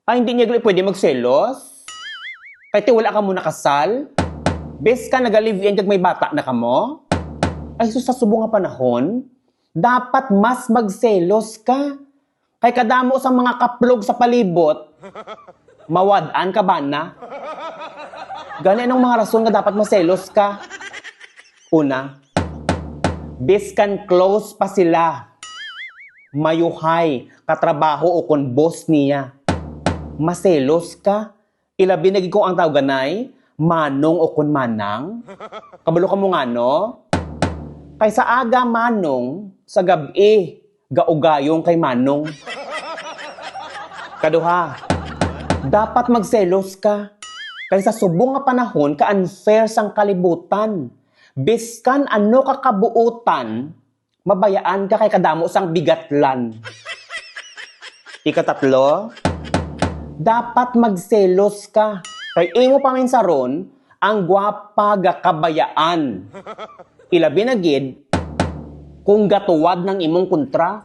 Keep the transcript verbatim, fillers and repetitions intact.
Ay, hindi niya gali pwede magselos? Kay ti wala ka mo nakasal? Bes ka naga-live-in kag may bata na kamo? Ay, sus, sa subong nga panahon, dapat mas magselos ka. Kay kadamo sa mga kaplog sa palibot, mawad-an ka bana. Gani, anong mga rason nga dapat maselos ka? Una, biskan close pa sila, mayuhay, katrabaho o kon boss niya, maselos ka. Ilabi na gid kung ang tawganay, manong o kon manang. Kabalo ka mo ngano? Kay sa aga manong, sa gab-i, gaugayong kay manong. Kaduha, dapat magselos ka. Kay sa subong nga panahon, ka-unfair sang kalibutan. Biskan ano ka kabuutan, mabayaan ka kay kadamo sang bigatlan. Ikatatlo, dapat magselos ka. Kay imo paminsaron, ang gwapa ga kabayaan. Ilabi na gid kung gatuwad ng imong kontra.